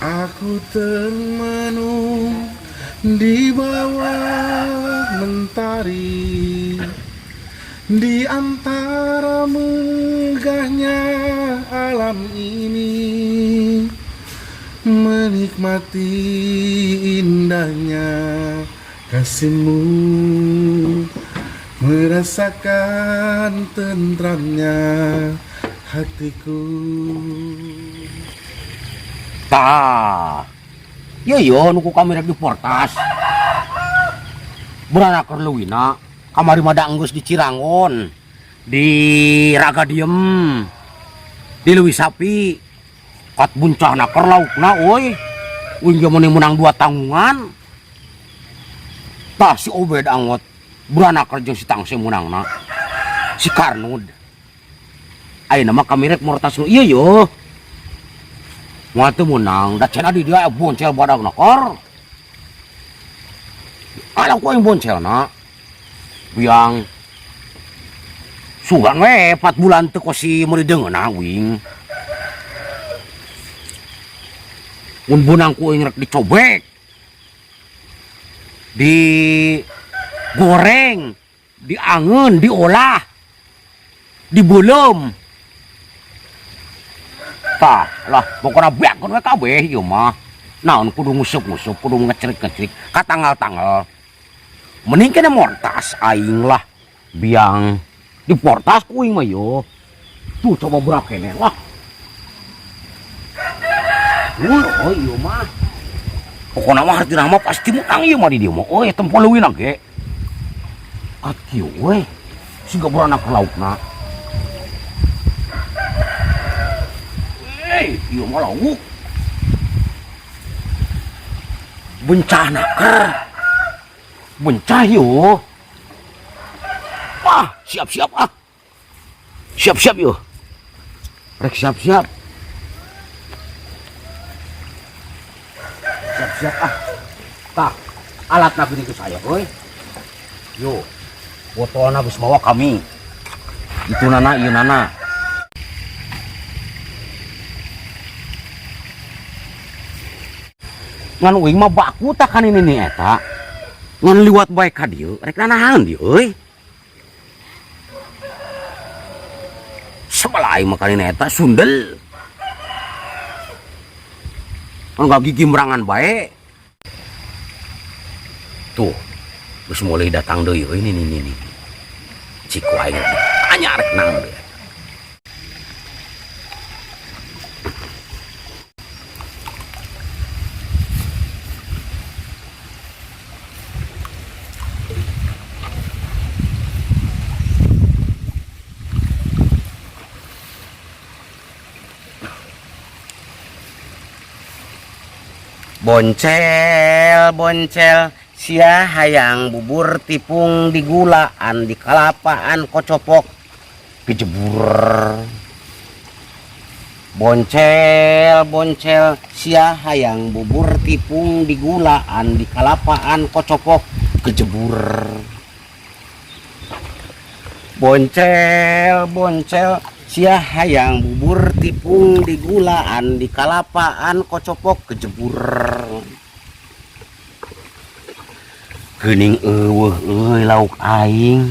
Aku termenung di bawah mentari, di antara megahnya alam ini, menikmati indahnya kasihmu, merasakan tentramnya hatiku. Tah. Yo yo nu ku kami rek diportas. Beranak leuwina kamari mah da enggeus di Cirangon. Di Raga Diem. Di Leuwi Sapi. Kat buncahna keur laukna euy. Uing ge meuni menang 2 tanggungan. Tah si Obed angot beranak jeung si Tangse meunangna. Si Karnud. Ayeuna mah kami rek mortas nu ieu yo. Moal teu meunang, da cenah di dia boncel badagna kor. Alah ku aing boncelna. Biang sugan we 4 bulan teu kosi meuli deungeunna uing. Mun beunang ku aing rek dicobek. Digoreng, diangeun, diolah, dibeuleum. Tah lah pokona beak we kabeh ieu mah. Naon kudu ngusup-ngusup, kudu ngecerik-ngecerik ka tanggal-tanggal. Mending kena mortas aing lah. Biang diportas ku aing mah yo. Tuh coba berak kene lah. Wah, oh ieu mah. Pokona mah hartina mah pasti menang ieu mah di dieu mah. Euy, tempo leuwihna ge. Kat kieu we. Siga beranak laukna. Ieu mah lauk. Bencana ker. Bencah yo. Wah, siap-siap ah. Siap-siap yo. Rek siap-siap. Siap-siap ah. Tah, alat nabi itu saya, euy. Yo. Botolna geus mawa kami. Itu nana, ieu nana. Ngan uing mah baku tak kan ini nih eta. Ngan liwat bae ka dieu, rek nanahan dieu euy. Sebelah aing mah kana eta sundel. Enggak gigi merangan bae. Tuh, geus mulai datang deui euy ini nih nih. Cik ku aing tanya rek naon deui. Boncel, boncel, sia hayang bubur tipung digulaan, dikalapaan kocopok, kejebur. Boncel, boncel, sia hayang bubur tipung digulaan, dikalapaan kocopok, kejebur. Boncel, boncel, sia hayang bubur tipung digulaan, dikalapaan kocopok, kejebur. Geuning eueuh euy lauk aing.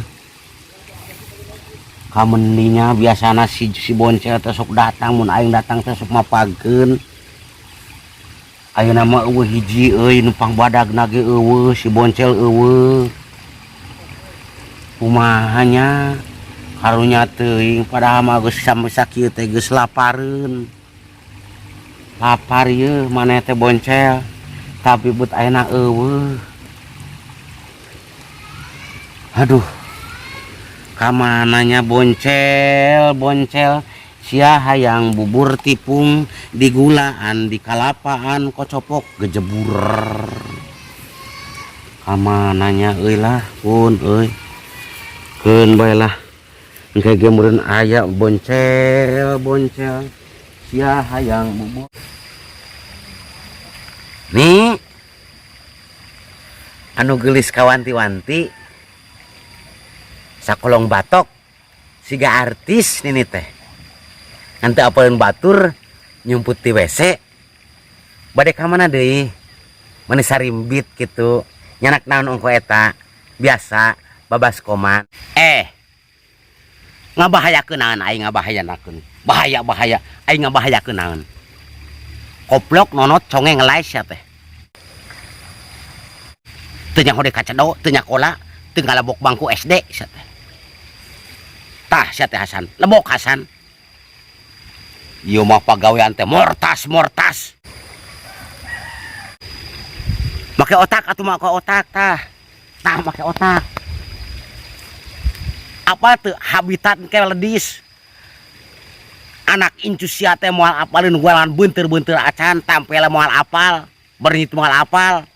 Kamendinya biasana si boncel teh sok datang, mun aing datang teh sok mapageun. Ayeuna mah eueuh hiji euy numpang badagna ge eueuh, si boncel eueuh. Kumaha nya? Karunya teuing padahal mah geus sampe sakieu teh geus lapareun. Lapar ieu maneh teh boncel, tapi but ayeuna eueuh. Aduh. Kamananya boncel, boncel, sia hayang bubur tipung digulaan, dikalapaan kocopok gejebur. Kamananya euy lah pun euy. Keun bae lah. Engke ge meureun aya boncel, boncel, sia hayang bubur. Nih anu geulis kawanti-wanti sakolong batok siga artis nini teh. Ngan teu apaleun batur Nyumput di WC. Bade ka mana deui? Mani sarimbit kitu. Nyanak naon ongko eta? Biasa babaskoman. Eh. Ngabahayakeun naon aing ngabahayanakeun. Bahaya bahaya aing ngabahayakeun naon. Koplok nonot conge ngelais ya teh. Teu nyaho deui kacedo, teu nyakola, teu ngalebok bangku SD sia teh. Tah sia teh Hasan, lebok Hasan. Ieu mah pagawean teh mortas mortas. Make otak atuh make otak tah. Tah make otak. Apa tuh habitat keledis. Anak incu sia teh moal apalin gualan beunteur-beunteur acan, tampel moal apal, bernyit moal apal,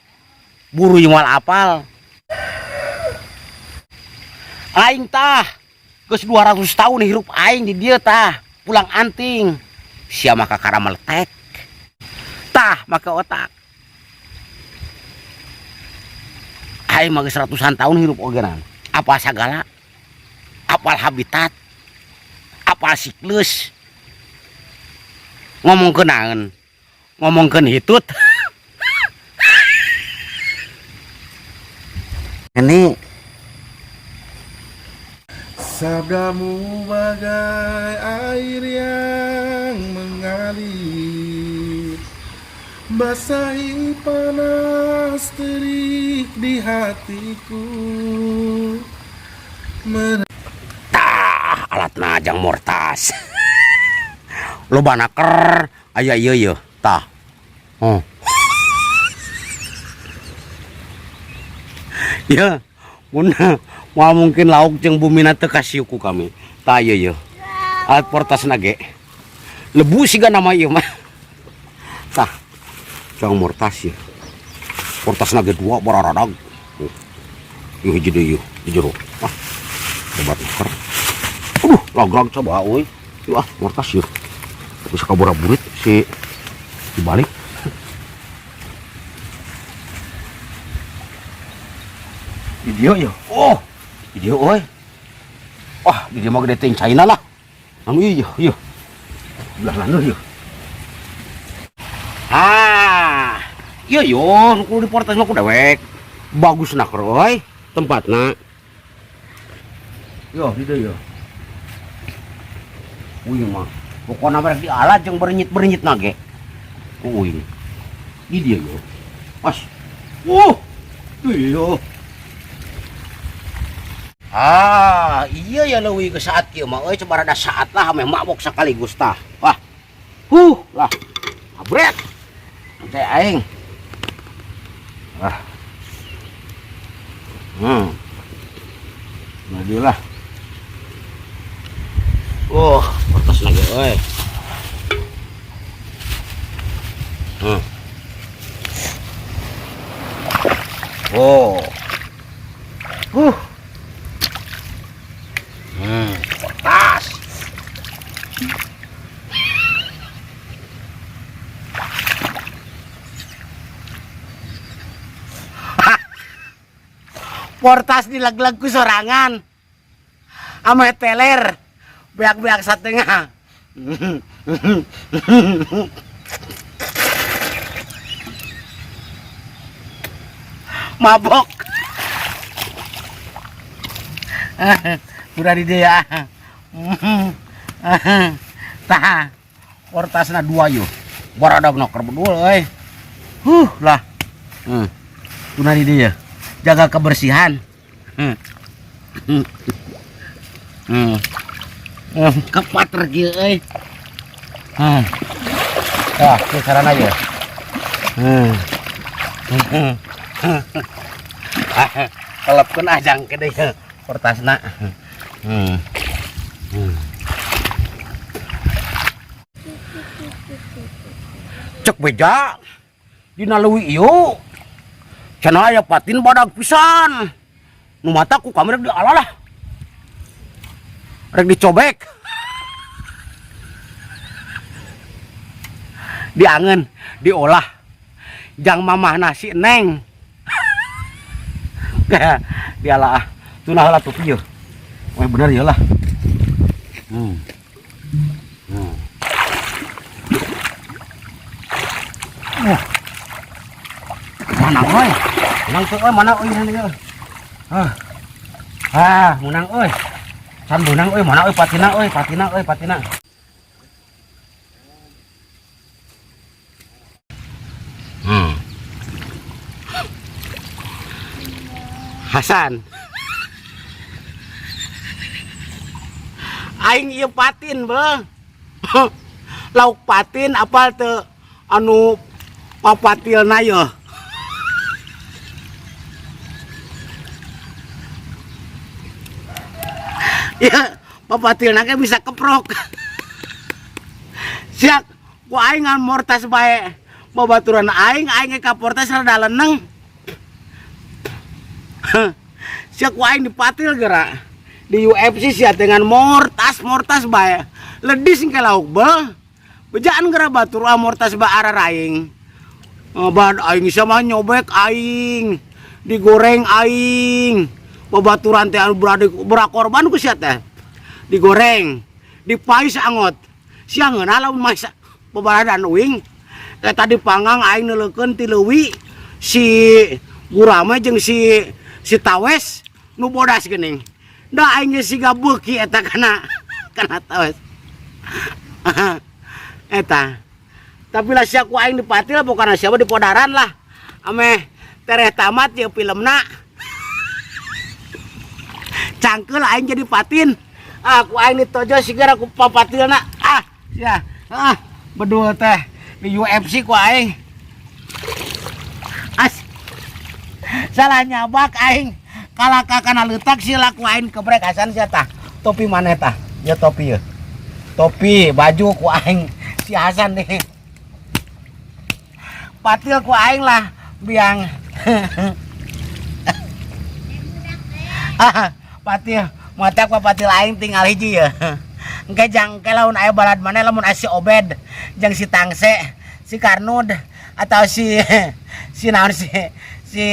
buruy moal apal. Aing tah geus 200 tahun hirup aing di dieu tah, pulang anting. Sia mah kakara meletek. Tah make otak. Aing mah geus ratusan tahun hirup ogenan. Apa sagala? Apal habitat? Apal siklus? Ngomongkeun naon? Ngomongkeun hitut. Ini Sabdamu bagai air yang mengalir, basahi panas terik di hatiku. Tah alatna jang mortas. Loba naker aya ieu ieu tah. Oh. Ya, mun moal mungkin lauk jeung bumina teu kasieu ku kami. Tah ieu ieu. Alat portasna ge. Lebu siga nama ieu mah. Tah. Jang mortas ieu. Portasna ge dua bararadag. Oh. Ieu hiji deui ieu di jero. Ah. Hebat naker. Aduh, lagrag coba euy. Ieu ah mortas ieu. Bisa kabura-burit si dibalik. Di dieu ya. Oh, di dieu euy. Wah, di dieu mah gede teuing China lah. Anu ieu ieu. Belah laneur ieu. Ah, ieu yo nu kudu diportas mah ku dewek. Bagus naker euy tempatna. Yo, di dieu yo. Uing mah. Pokona mah rek diala jeung berenyit-berenyit na ge. Ku uing. Di dieu yo. Pas. Iya. Ah, iya ya leuwih ke saat kieu mah euy, coba rada saat lah meh mabok sekaligus tah. Wah. Huh, lah. Abret. Teh aing. Ah. Nah, dia lah. Oh, kertas lagi euy. Oh. Kertas. Portas dileg-leg ku sorangan. Ame teler. Beak-beak satengah. Mabok. Udah di dia. Tah, portasna dua yo. Baradagna keur bedul euy. Huh lah. Udah di dia. Jaga kebersihan. Kepater kieu euy. Tah, kieu carana ye. Kelepkeun ah jang ke deui portasna. Cek beja dina leuwih ieu. Cenah aya patin badag pisan. Nu mata ku kami rek diala lah. Rek dicobek. Diangen, diolah. Jang mamah nasi neng. Diala ah. Tunah heula tupi yeuh. Weh bener ieu lah. Mana euy? Menang teu euy, mana euy ini euy. Ah. Ah, menang euy. Can menang euy, mana euy patina euy, patina euy, patina. Hasan. Aing ieu patin beuh. Lauk patin apal teu anu papatilna yeuh. Ya, papatilna ge bisa keprok. Siak, ku aing ngan mortas bae. Babaturan aing, aing ge ka portas rada leneng. Siak ku aing dipatil geura. Di UFC sia dengan mortas mortas bae. Ledis engke lauk beuh. Bejaan geura batur ah mortas ba araraing. Bad aing sia mah nyobek aing, digoreng aing. Babaturan teh anu berada berakorban ku sia teh. Digoreng, dipais angot. Sia ngeunah lamun masak babaradan uing. Eta dipanggang aing neuleukeun ti leuwi si gurame jeung si si tawes nu bodas geuning. Da aing ge siga beuki eta kana kana tawes. Eta. Tapi lah sia ku aing dipatil bukan siapa dipodaran lah. Ameh tereh tamat ye filmna. Cangkeul aing jadi patin. Ah ku aing ditojo sigara ku papatilna. Ah sia. Ah bedul teh di UFC ku aing. As. Salah nyabak aing. Kalaka kana leutak sila ku aing kebrek Hasan sia tah. Topi maneh tah? Ya topi ye. Topi baju ku aing si Hasan nih. Patil ku aing lah biang. Ah, patil mata ku patil aing tinggal hiji ya. Engke jang engke lamun aya balad maneh lamun aya si Obed jeung si Tangse, si Karnud atau si si naon si si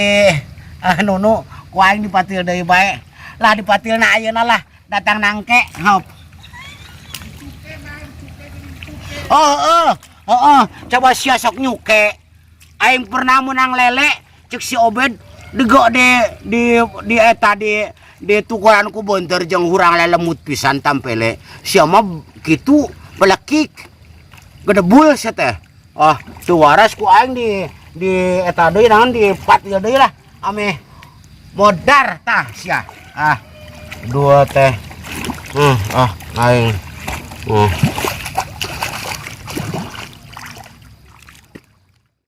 Nunu ku aing dipatil deui bae. Lah dipatilna ayeuna lah datang nangke hop. Oh, oh, oh, oh, coba sia sok nyuke. Aing pernah menang lele cek si Obed dego di eta di tukuran ku bonter jeung hurang lelemut pisan tampele. Sia mah kitu belekik. Gedebul sia teh. Ah, teu waras ku aing di eta deui naon di patil deui lah. Ameh modar tah sia. Ah, dua teh. Ah, aing.